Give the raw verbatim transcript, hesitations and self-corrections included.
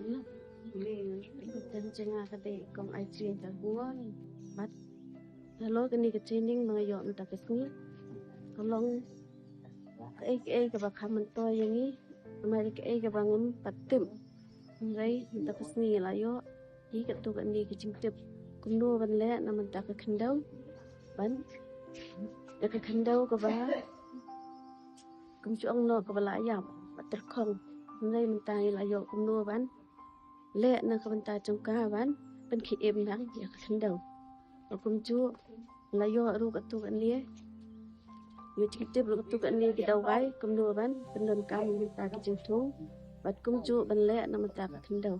Tang jong nga ka dei kong ai chi ka bun. Bad halor kane ka training ba nga ïoh mynta ka sngi, ka long kaei kaei kaba kham myntoi ïa ngi. Namar kaei kaba ngam pat tip, hynrei mynta ka sngi la ïoh hi katto katne ki jingtip kumno ban leh na mynta ka khyndew. Ban da ka khyndew kaba kum jong no kaba la ïap ba tyrkhong. Hynrei mynta ngi la ïoh kumno ban leh na ka bynta jong ka ban pynkhie im nang ïa ka khyndew. Ba kumjuh la ïoh ruh katto katne, ïoh jingtip ruh katto katne ki dawai kumno ban pyndonkam na ka bynta ka jingthung bad kumjuh ban leh na ka bynta ka khyndew.